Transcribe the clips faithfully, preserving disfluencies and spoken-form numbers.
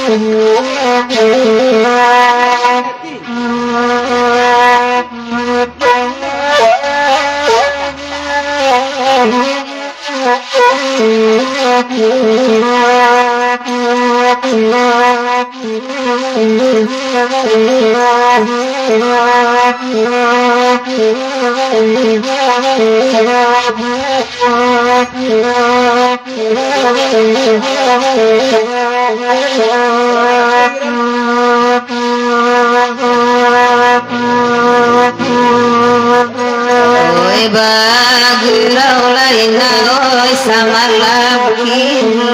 Oi, bagurau lai na, oi, samalam kini.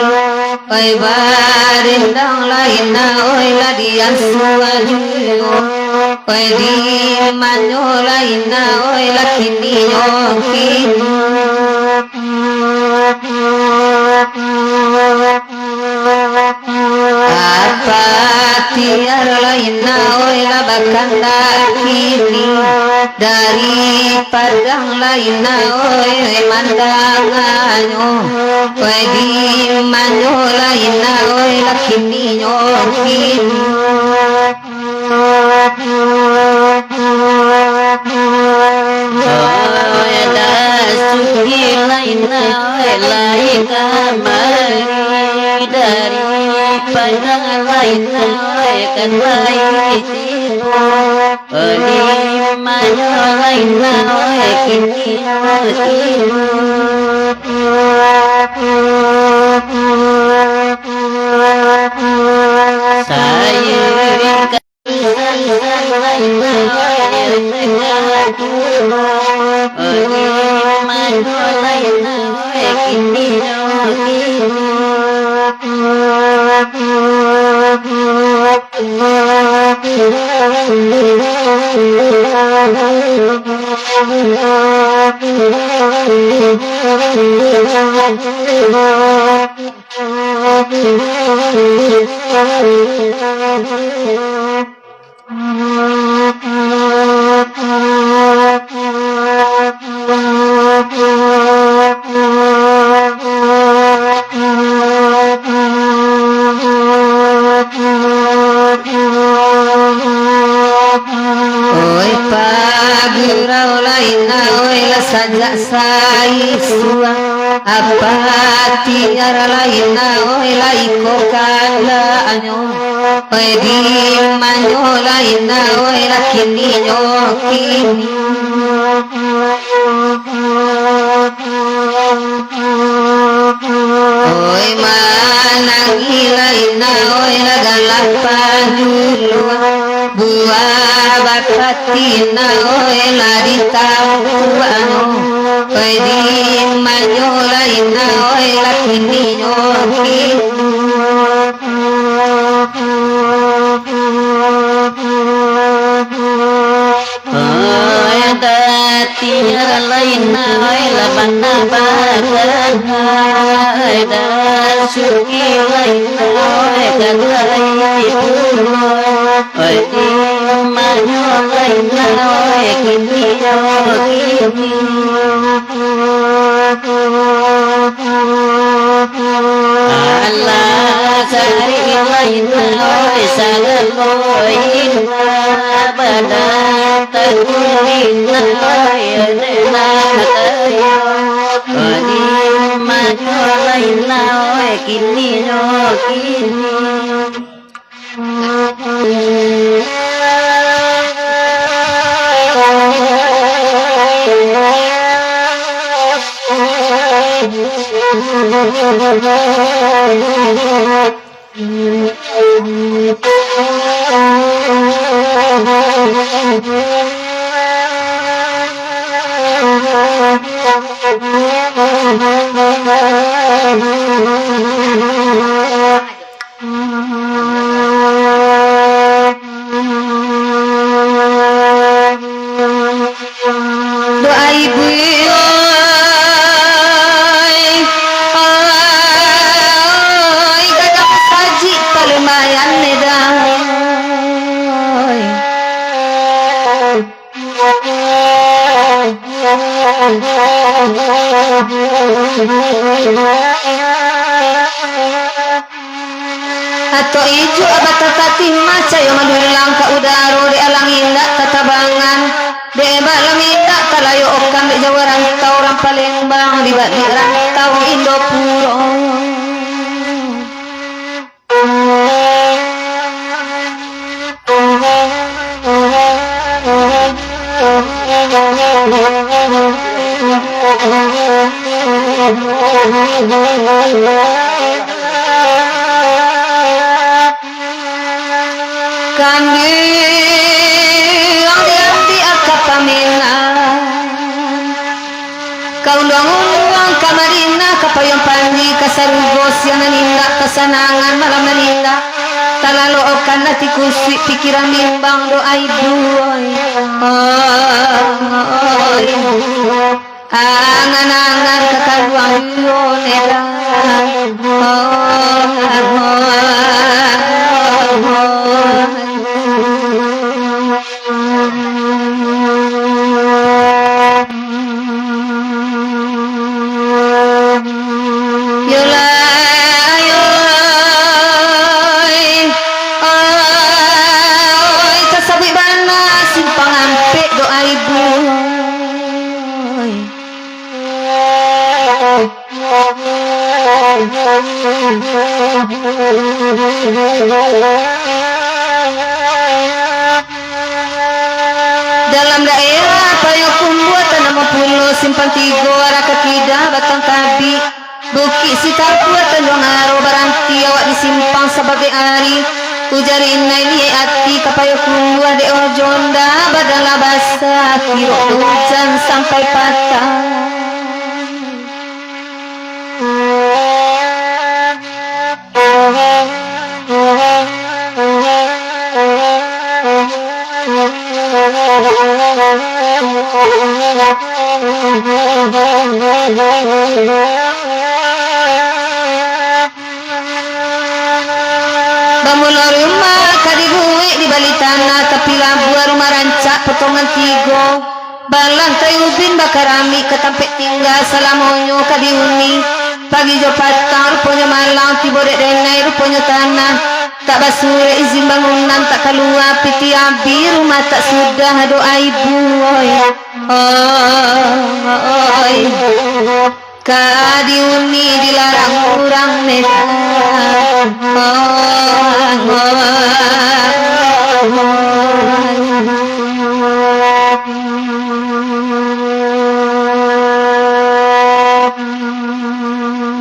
Oi, barendang lai na, oi, lah diasuah juo. Oi, dimanyo lai na, oi, lah kininyo kini. Apa tiar lai na, oi, lah bakandak kini. Dari Padang lai na, oi, mandanganyo. Oi, dimanyo lai na, oi, lah kininyo kini. Oi, Dasuki lai na, oi, lai kamari. Dari Padang lai na, oi, kan lai tibo. Oi, dimanyo lai na, oi, kininyo kini. Sayo Oi, pagurau lai na, oi, lah sajak saisuak. Apa tiar lai na, oi, lah iko kandaknyo. Oi, dimanyo lai na, oi, lah kininyo kini. Oi, manangih lai na, oi, lah galak panjuluak. Buah bapati na, oi, lah ditampuaknyo. Oi, dimanyo lai na, oi, lah kininyo kini. Oi, Datiar lai na, oi, lah bana bakana. Oi, Dasuki lai na, oi, kan lai pulo. Oi, dimanyo lai na, oi, kininyo kini. Alah, cari lai na, oi, sagalo indak, badatang kini na, oi, dek nan tayo. Oi, dimanyo lai na, oi, kininyo kini. Doa ibu, oi, oi, gagah sajik palumayan dah. Atok ijuak batatatih macayo madulang ka udaro, dek alang indak tatabangan, dek balang indak talayokan, dek Jawa rantau urang Palembang di baliak rantau Indopuro. Kambiang diambiak ka paminang, ka unduang-unduang ka Madinah, ka payuang panji ka sarugo, siang nan indak kasanangan, malam nan indak talalokan, ati kusuik pikiran bimbang, doa ibu, oi. Oi. Angan-angan ka kaluang iyo neda. Yolah, oi, oi, tasabuik bana simpang ampek doa ibu, oi. Dalam daerah Payokumbuah, tanamo pulo simpang tigo, arah ka kida Batang Tabik, Bukik Sitabuah, Tanjuang Aro, baranti awak di simpang sabagai ari. Ujar inai niaik ati ka Payokumbuah, dek ojo nda badan lah basah, kirok ujan sampai patang. Bamulo rumah ka dibuek di bali tanah, tapi labuah rumah rancak potongan tigo. Balantai ubin bakaramik, ka tampek tingga salamonyo ka diuni. Pagi jo patang, ruponyo malang, tibo dek denai, ruponyo tanah. Tak basurek izin bangunan, tak kalua pitih abih, rumah tak sudah, doa ibu, oi. Oi. Ka diuni dilarang urang Medan.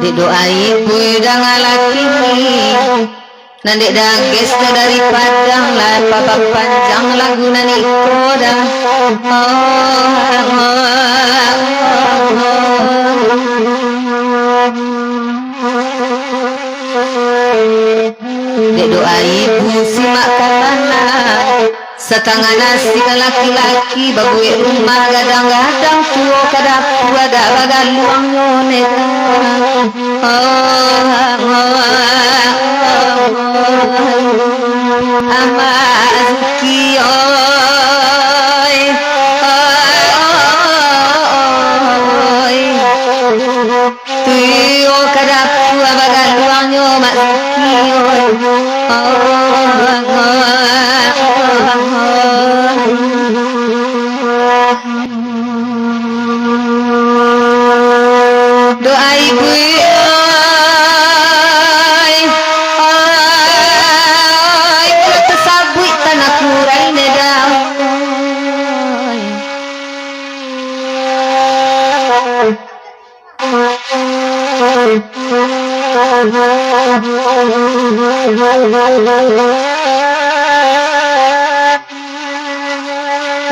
Dek doa ibu danga laki ni. Nan dek dages tu dari Padang, lah papanjang lagu nan iko dah. Dek doa ibu simak ka tanah. Satangah nasi ka laki-laki, babuek rumah gadang-gadang, tuo ka dapua, agak bagaluangnyo neda. Amak Zuki, oi, oi. Tuo ka dapua bagaluangnyo Mak Zuki, oi. Doa ibu, oi, oi, kalau tasabuik tanah kurai neda, oi.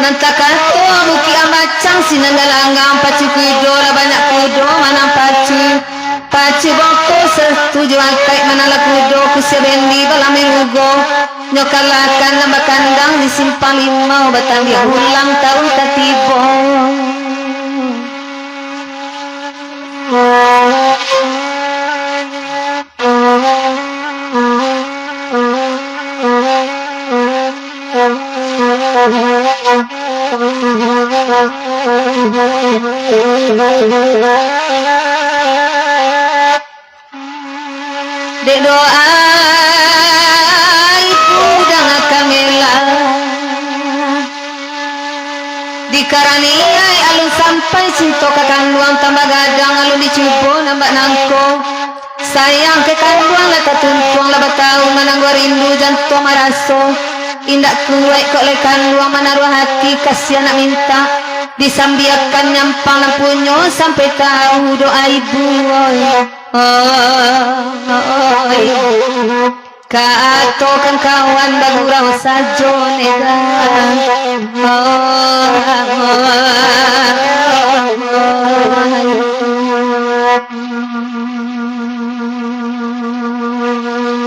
Nan takato Bukik Amacang, sinan galanggang pacu kudo, lah banyak kudo manang pacu. Pacu bongko satuju angkaik, manang lah kudo kusia bendi balamai mugo. Nyo kalahkan nan bakandang di Simpang Limau, batandiang ulang taun ka tibo. Dek doa Dicubo nan bak nangko. Sayang ka kanduang lah tatuntuang, lah batahun manangguang rindu jantuang maraso. Indak kuaik kok lai kanduang manaruah hati, kasian nak mintak. Disambiakan nyampang nan punyo sampai tahu doa ibu, oi. Oi. Kato kan kawan bagurau sajo nega.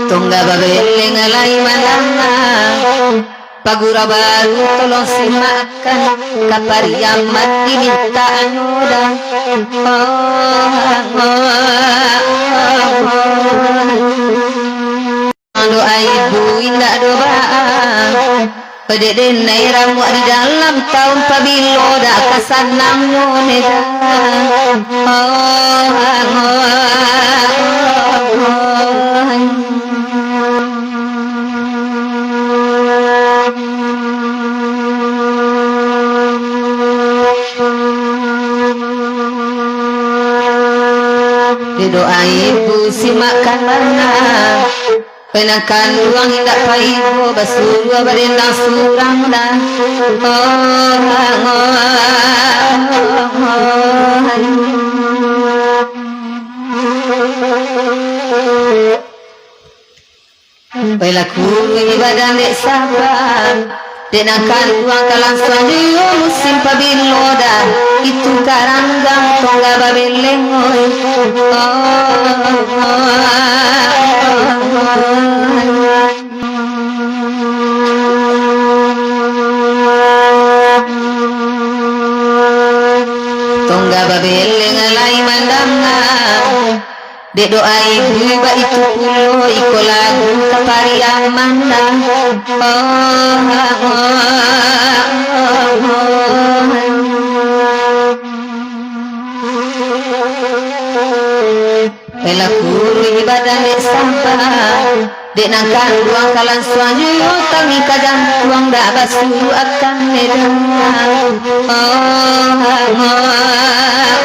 Tungga babeleng alai mandanga. Pagurau baru tolong simakkan, ka Pariaman dimintaknyo dah. Doa ibu indak doa. Dek denai ramuak di dalam tahun pabilo dak ka sanangnyo ne dah. Didoa ibu simakkan bana. Panangkan urang indak paibo, basuruah badendang surang dah. Oh, oh, oh, oh. Baiklah, kuru ibadah dek sabar. Dek nan kanduang ka lansuang juo musim pabilo dah. Itu karanggang tongga babeleng, oi. Oh, oh, oh, oh. Tongga babeleng alai mandanga. Dek doa ibu baitu pulo iko lagu ka Pariaman dah. Oh, oh, oh, oh. Pelaku ibadah dek sabar. Dek nan kanduang ka lansuang juo, tangih ka jantuang dak basuruakan medan. Oh, oh, oh, oh.